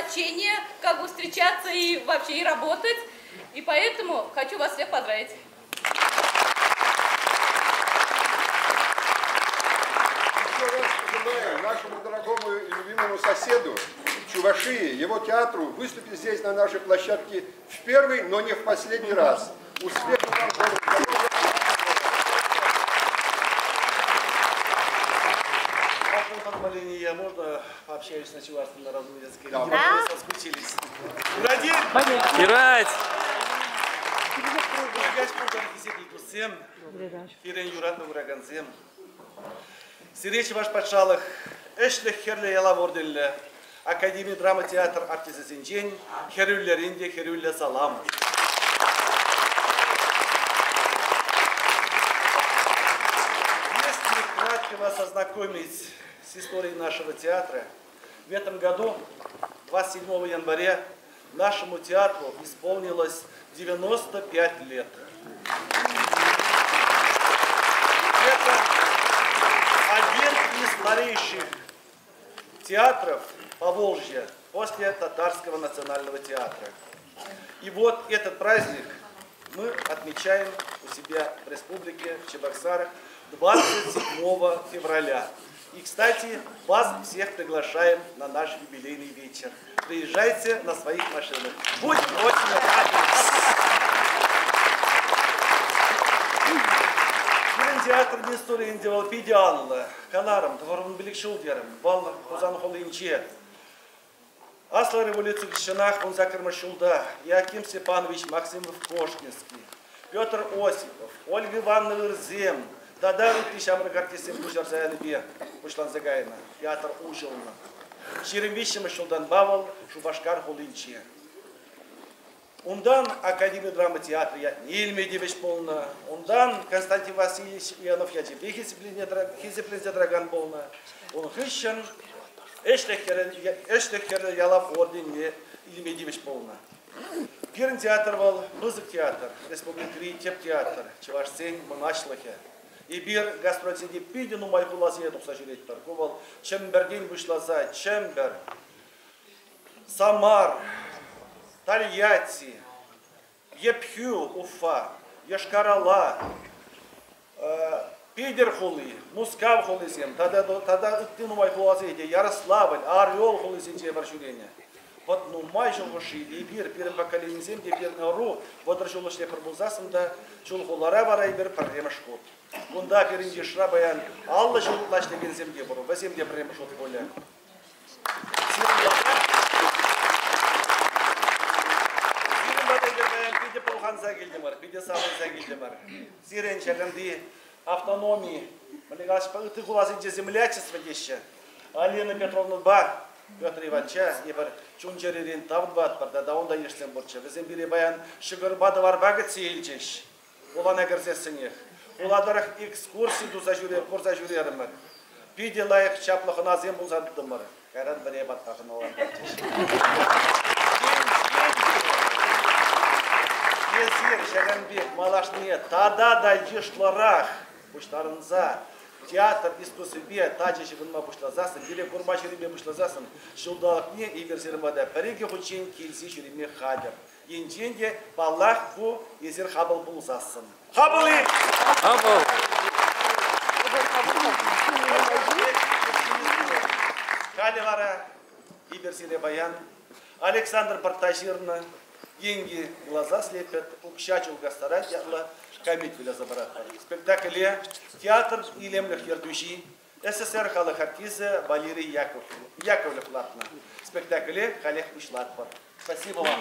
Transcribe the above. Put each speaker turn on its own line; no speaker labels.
значение, как бы встречаться и вообще и работать. И поэтому хочу вас всех поздравить.
Еще раз желаю нашему дорогому и любимому соседу Чувашии, его театру выступить здесь на нашей площадке в первый, но не в последний раз. Успехов вам, здоровья!
Ваше позволение, можно пообщаюсь на чувашском народном языке?
Да.
Видимо, вы соскучились. Радин!
Юрать!
Хисеплӗ пирӗн юратнӑ куракансем. Сире Чӑваш патшалӑх ӗҫлӗх хӗрлӗ ялав орденлӗ Академи драма театр артисчӗсенчен хӗрӳллӗрен те хӗрӳллӗ салам. Если кратко вас ознакомить с историей нашего театра, в этом году, 27 января, нашему театру исполнилось 95 лет. Это один из старейших театров Поволжья после Татарского национального театра. И вот этот праздник мы отмечаем у себя в республике, в Чебоксарах, 27 февраля. И, кстати, вас всех приглашаем на наш юбилейный вечер. Приезжайте на своих машинах. Будем очень рады. Пирӗн театрӑн историйӗнче вӑл питӗ анлӑ. Каларӑм, тӑхӑрвун ҫул терӗм. Вӑл Хусан хулинче. Аслӑ революци хыҫҫӑнах 18-мӗш ҫулта Яким Степанович Максимов-Кошкинский, Петр Осипов, Ольга Ивановна Ырзем тата ытти ҫамрӑк артистсем пуҫарса янипе пуҫланса кайнӑ. Театр уҫӑлнӑ. 23-мӗш ҫултанпа вӑл Шупашкар хулинче. Унтан Академи драма театрӗ ятне илме тивӗҫ пулнӑ. Унтан Константин Васильевич Иванов ячӗпе хисепленсе тӑракан пулнӑ. Ун хыҫҫӑн Ӗҫлӗх хӗрлӗ ялав орденне илме тивӗҫ пулнӑ. Пирӗн театр вӑл пысӑк театр, республикӑри тӗп театр, чӑвашсен мӑнаҫлӑхӗ. Эпир гастрольсене питӗ нумай хуласене тухса ҫӳретпӗр. Ку вӑл Чӗмпӗртен пуҫласа Чӗмпӗр, Самар, Тольятти, Ӗпхӳ, Уфа, Йошкар-Ола, Питӗр хули, Мускав хулисем тата тата ытти нумай хуласене те Ярославль, Орел хулисенче эпир ҫӳренӗ. Вӑт нумай ҫул хушши эпир, пирӗн поколенисем те пирӗн ӑру 30 ҫул ӗҫлетпӗр пулсассӑн та Чулхулара вара эпир пӗрремӗш хут. Кунта пирӗн йышра паян 50 ҫул ытла ӗҫлекенсем те пур, вӗсем те пӗрремӗш хут пулӗ. Сирӗн пата эпир паян питӗ пӑлханса килтӗмӗр, питӗ савӑнса килтӗмӗр. Сирӗн ҫакӑнти автономи, мӗнле калаҫ, ытти хуласенче землячество теҫҫӗ. Алина Петровнӑпа Петр Ивановича эпир чун-чӗререн тав тӑватпӑр тата унта йышсем пурччӗ. Вӗсем пире паян ҫӑкӑрпа тӑварпа кӗтсе илчӗҫ. Хулана кӗрсессӗнех. Хула тӑрӑх экскурси туса курса ҫӳрерӗмӗр. Питӗ лайӑх чаплӑ хӑнасем пулса тӑтӑмӑр. Кайран вӗре патта хӑналантарчӗҫ. Эсир ҫакӑн пек малашне тата та йышлӑрах пуҫтарӑнса театр искусствипе тачӑ ҫыхӑнма пуҫласассӑн, пире курма ҫӳреме пуҫласассӑн ҫулталӑкне эпир сирӗн пата пӗр-икӗ хутчен килсе ҫӳреме хатӗр. Енчен те, паллах, ку эсир хапӑл пулсассӑн. Хапӑл-и?
Хапӑл!
Халӗ вара эпир сире паян Александр Пӑртта ҫырнӑ «Деньги глаза слепят, укҫа чул кастарать» ятлӑ камит выляса паратпӑр. Спектакле театр илемлӗх ертӳҫи, СССР халӑх артисчӗ Валерий Яковлев лартнӑ. Спектакле халех пуҫлатпӑр. Спасибо вам.